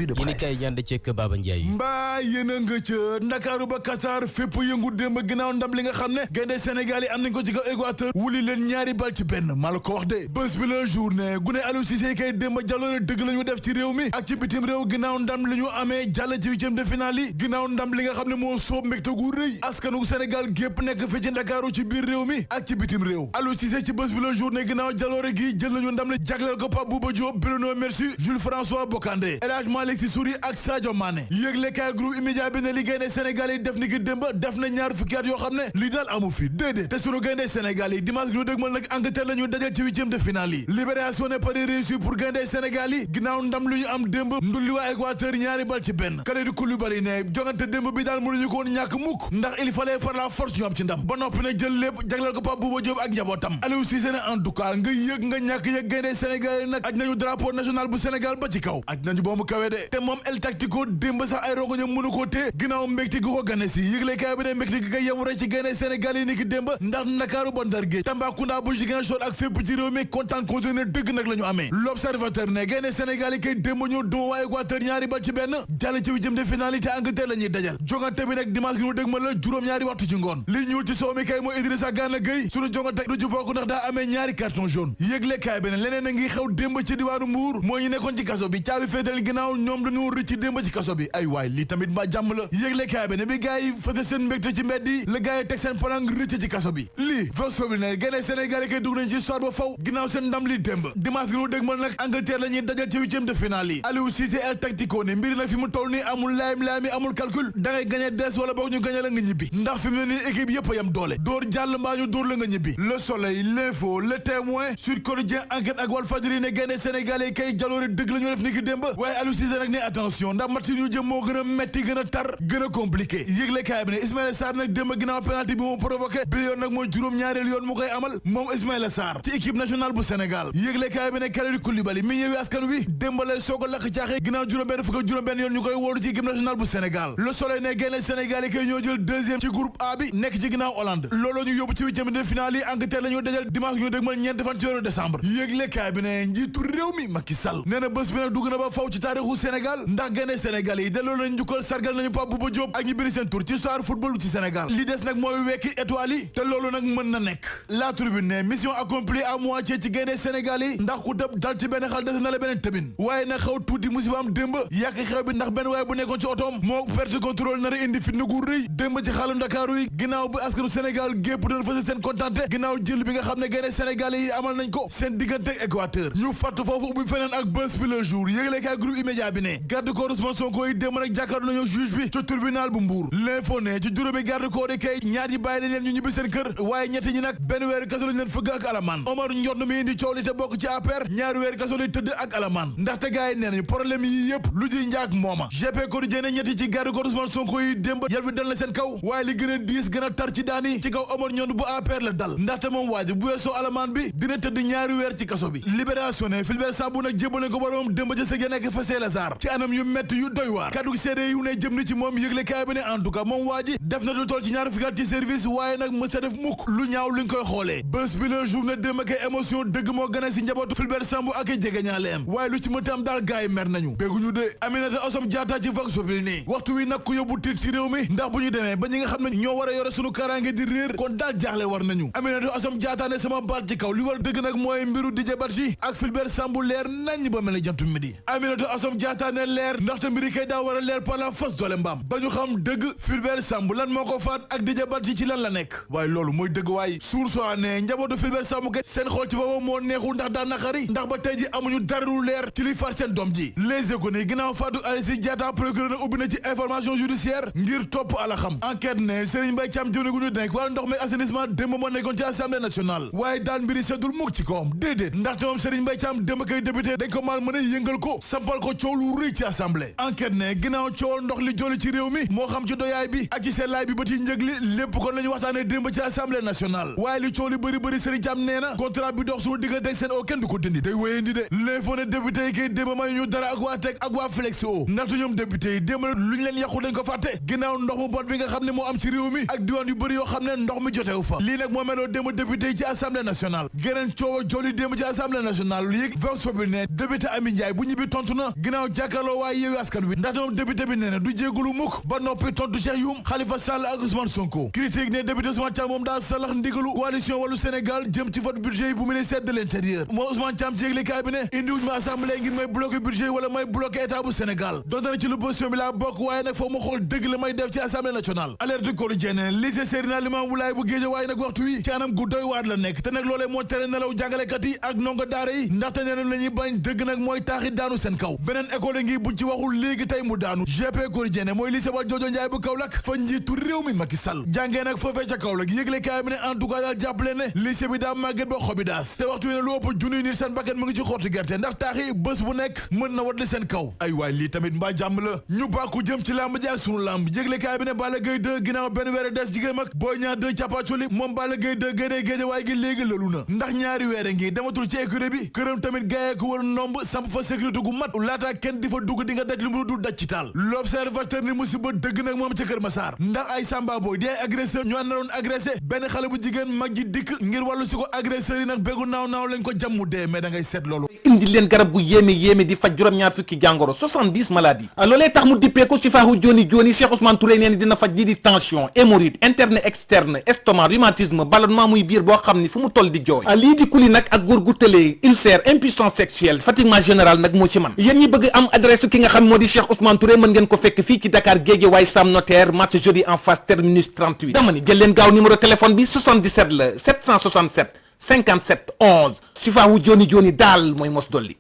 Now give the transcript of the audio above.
revue de presse. kay ñand ci Baba Ndiaye. mbaa yéen a nga ca Ndakaaru ba Qatar fépp yëngu démb ginnaaw ndam li nga xam ne gaynde Sénégal yi am nañ ko ci kaw Équateur wuli leen ñaari bal ci benn maa la ko wax de bés bi la journée gune Aliou Cissé kay démb jaloore dëgg la ñu def ci réew mi ak ci bitim réew ginnaaw ndam li ñu amee jàll ci huitième de finale yi ginnaaw ndam li nga xam ne moo soob mbégte gu rëy askanu Sénégal gépp nekk fi ci Ndakaaru ci biir réew mi ak ci bitim réew Aliou Cissé ci bés bi la journée ginnaaw jaloore gi jël nañu ndam li jagleel ko Pape Bouba Diop Bruno Metsu Jules François Bocandé El Hadj Malick Sy Souris ak Sadio Mané yëglekaay groupe immédiat bi ne li gaynde Sénégal yi def ni ki démb def na ñaar fukki at yoo xam ne li daal amu fi déedéet te sunu gaynde Sénégal yi dimanche ñu dëgmal nag Angleterre la ñu dajal ci huitième de finale yi libération n'est pas réussi pour gaynde Sénégal yi ginnaaw ndam lu ñu am démb ndulli waa Équateur ñaari bal ci benn Kalidou Koulibaly ne jongante démb bi daal mënuñu ko woon ñàkk mukk ndax il fallait faire la force ñu am ci ndam ba noppi nag jël lépp jagleel ko Pape Bouba Diop ak njabootam Aliou Cissé ne en tout cas nga yëg nga ñàkk yëg gaynde Sénégal yi nag aj nañu drapeau national bu Sénégal ba ci kaw aj nañu boobu kawe de te moom El Tactico démb sax ay rongoñam mënu ko té ginnaaw mbégte gu ko gane si yëglekaay bi ne mbégte gi kay yemu rek ci gaynde Sénégal yi ni ki démb ndax Ndakaaru ba Ndar Géej Tambacounda bu Ziguinchor ak fépp ci réew mi kontaan continuer dëgg nag la ñu amee l'observateur ne gaynde Sénégal yi kay démb ñoo duma waa Équateur ñaari bal ci benn jàll ci huitième de finale yi te Angleterre la ñuy dajal jongante bi nag dimanche gi ñu dëgmal la juróom-ñaari waxtu ci ngoon li ñuul ci soow mi kay mooy Idrissa Gana Gueye suñu jongante du ci bokk ndax daa amee ñaari carton jaune yëglekaay bi ne leneen a ngi xew démb ci diwaanu Mbuur moo ñu nekkoon ci kaso bi caabi féetal ginnaaw ñoom dañu rëcc démb ci kaso bi ay waay lii tamit mbaa jàmm la yëglekaay bi ne bi gars yi fëte seen mbégte ci mbedd yi la gars yi teg seen palang rëcc ci kaso bi lii vox bi ne gaynde Sénégal yi kay dugg nañ ci soir ba faw ginnaaw seen ndam li démb dimanche gi ñu dégmal nag Angleterre la ñuy dajal ci huitième de finale yi Aliou Cissé El Tactico ne mbiri nag fi mu toll nii amul laayam amul calcul da ngay gagné des wala boog ñu gagné la nga ñibbi ndax fi mu ne nii équipe yëpp a yam doole dóor jàll mbaa ñu dóor la nga ñibbi Le Soleil L'Info Le Témoin Sud Quotidien Enquête ak Walfadjri ne gaynde Sénégal yi kay jaloore dëgg la ñu def ni ki démb waaye Aliou Cissé nag ne attention ndax match ñu jëm moo gën a metti gën a tar gën a compliqué yëglekaay bi ne Ismaïla Sarr nag démb ginnaaw penalty bi mu provoqué bi yoon nag mooy juróom-ñaareel yoon mu koy amal moom Ismaïla Sarr ci équipe nationale bu Sénégal yëglekaay bi ne Kalidou Koulibaly mi Yewwi Askan Wi démb lay soog a lakk caaxi ginnaaw juróom-benn fukk ak juróom-benn yoon ñu koy wóolu ci équipe nationale bu Sénégal Le Soleil ne gaynde Sénégal yi kay ñoo jël deuxième ci groupe A bi nekk ci ginnaaw Hollande looloo ñu yóbbu ci huitième de finale yi Angleterre la ñu dajal dimanche ñu dëgmal ñeenti fan ci weeru décembre yëglekaay bi ne njiitu réew mi Macky Sall nee na bés bi nag dugg na ba faw ci taarixu Sénégal ndax gaynde Sénégal yi delloo nañ njukkal sargal nañu Pape Bouba Diop ak ñi biri seen tur ci histoire football ci Sénégal li des nag mooy wekki étoile yi te loolu nag mën na nekk La Tribune ne mission accomplie à moitié ci gaynde Sénégal yi ndax ku tëb dal ci benn xal des na la beneen tëbin waaye nag xaw tuuti musiba am démb yàq xew bi ndax benn waaye bu nekkoon ci otoom moo perte contrôle nar a indi fitna gu rëy démb ci xaalu Ndakaaru yi ginnaaw bi askanu Sénégal gépp doon fas seen kontante ginnaaw jël bi nga xam ne gaynde Sénégal yi amal nañ ko seen diggante ak Équateur ñu fàtt foofu ubbi feneen ak bés bi le jour yëglekaay groupe immédiat bi ne garde corps Ousmane Sonko yi démb nag jàkkaarloo nañu juge bi ci tribunal bu Mbour L'Info ne ci juróomi garde corps yi kay ñaar yi bàyyi nañ leen ñu ñibbi seen kër waaye ñetti ñi nag benn weeru kaso lañ leen fëgg ak alamaan Omar Ndione mi indi coow li te bokk ci APR ñaari weeru kaso lay tëdd ak alamaan ndaxte gars yi nee nañu problème yi yëpp lu ji njaak mooma GP Quotidien ne ñetti ci garde corps Ousmane Sonko yi démb yar bi dal na seen kaw waaye li gën a diis gën a tar ci daan yi ci kaw Omar Ndione bu APR la dal ndaxte moom waa ji bu weesoo alamaan bi dina tëdd ñaari weer ci kaso bi libération ne Fulbert Sambou nag jébbal nañ ko boromam démb ca sëg ya nekk fa Saint-Lazare ci anam yu metti yu doy waar kaddu seede yu ne jëm ni ci moom yëgle kaay bi ne en tout cas moom waa ji def na lu toll ci ñaari fukki at ci service waaye nag mës ta def mukk lu ñaaw luñ koy xoolee bés bi la journée démb kay émotion dëgg moo gën a si njabootu Fulbert Sambou ak ay jegeñaaleem waaye lu ci mënta am daal gaay mer nañu bégguñu de Aminata Assome Diatta ci Vox Populi nii waxtu wi nag ku yóbbu tiit ci réew mi ndax bu ñu demee ba ñi nga xam ne ñoo war a yore sunu kaaraange di réer kon daal jaaxle war nañu Aminata Assome Diatta ne sama baat ci kaw li war dëgg nag mooy mbiru Didier Badji ak Fulbert Sambou leer nañ ba mel ni jantu midi Aminata Assome Diatta ne leer ndaxte mbiri kay daa war a leer par la force doole mbaam ba ñu xam dëgg Fulbert Sambou lan moo ko faat ak Didier Badji ci lan la nekk waaye loolu mooy dëgg waaye source a ne njabootu Fulbert Sambou kay seen xool ci boppam moo neexul ndax daa naqari ndax ba tey ji amuñu dara lu leer ci li faat seen doom ji Les Échos ne ginnaaw faatu Aziz Diatta procureur na ubbi na ci information judiciaire ngir topp ala xam enquête ne Serigne Mbaye Thiam jëwne gu ñu denk wala ndox mi assainissement démb moo nekkoon ci assemblée nationale waaye daal mbiri seddul mukk ci kawam déedéet ndaxte moom Serigne Mbaye Thiam démb kay député dañ ko maal mën a yëngal ko sampal ko coow lu rëy ci assemblée enquête ne ginnaaw coowal ndox li jolli ci réew mi moo xam ci doyaay bi ak ci sellaay bi ba ci njëg li lépp kon lañu waxtaane démb ci assemblée nationale waaye li coow li bëri Serigne Thiam nee na contrat bi dox suñu diggante seen o kenn du ko dindi day wéyandi de L'Info ne député yi kay démb may ñu dara ak waa teg ak waa Flexo ndaxte ñoom député yi démb lu ñu leen yàqu dañ ko fàtte ginnaaw ndox mu bon bi nga xam ne moo am ci réew mi ak diwaan yu bëri yoo xam ne ndox mi jotewu fa lii nag moo meloo démb député yi ci assemblée nationale geneen coow a jolli démb ci assemblée nationale yéeg Vox Populi ne député Amy Ndiaye bu ñibbi tontu na ginnaaw jàkkaarloo waaye Yewwi Askan Wi ndaxte moom député bi nee na du jéegulu mukk ba noppi tontu Cheikh Youm Khalifa Sall ak Ousmane Sonko critique ne député Ousmane Thiam moom daa salax ndigalu coalition Wallu Sénégal jëm ci vote budget yi bu ministère de l'intérieur moo Ousmane Thiam ci yëglekaay bi ne indiwuñ ma assemblée ngir may bloqué budget wala may bloqué état bu Sénégal donte na ci l'opposition bi laa bokk waaye nag foog ma xool dëgg la may def ci assemblée nationale alerte quotidien lycée Seydina Limamou Laye bu Guédiawaye nag waxtu wi ci anam gu doy waar la nekk te nag loolee moo tere nelaw jàngalekat yi ak ndongo daara yi ndaxte nee na la ñuy bañ dëgg nag mooy taaxi daanu seen kaw beneen école ngi buñ ci waxul léegi tey mu daanu GP quotidien mooy lycée Valdiodio Ndiaye bu Kaolack fa njiitu réew mi Macky Sall jàngee nag foofee ca Kaolack yëgle kaay bi ne en tout cas daal jàppale ne lycée bi daa màgget ba xobi daas te waxtu wi ne lu ëpp junniy nit seen bakkan mu ngi ci xottu gerte ndax taaxi bés bu nekk mën na wadli seen kaw ay waay lii tamit mbaa jàmm la ñu bàkku jëm ci làmb ji ak sunu làmb yëgle kaay bi ne Balla Gaye 2 ginnaaw benn weer des jigéen mag Boy Niang 2 capacoli moom Balla Gaye 2 génnee Guédiawaye gi léegi lalu na ndax ñaari weere ngi dematul ci écurie bi këram tamit gaayee ko war nomb samp fa sécurité gu mat laata kenn di fa dugg di nga daj lu mu dul daj ci taal l'observateur ni musiba dëgg nag moom ca Kër Massar ndax ay samba boy di ay agresseur ñu ànd na doon agressé benn xale bu jigéen mag ji dikk ngir wàllu si ko agresseur yi nag béggu naaw lañ ko jàmmu dee mais da ngay seet loolu indi leen garab gu yéeme di faj juróom-ñaar fukki jàngoro 70 maladies loolee tax mu dippee ko ci faaxu joni Cheikh Ousmane Touré nee dina faj lii di tension hémorroïde interne externe estomac rhumatisme ballonnement muy biir boo xam ni fu mu toll di jooy lii di kuli nag ak góor gu tëlee ulcère impuissance sexuelle fatiguement général nag moo ci man yéen ñi bëgg am adresse ki nga xam moo di Cheikh Ousmane Touré mën ngeen ko fekk fii ci Dakar Guédiawaye Sam Notaire match jeudi en face terminus 38 dama ni jël leen gaaw numéro téléphone bi 77 la 767 57 11 si faawu joni daal mooy mos dolli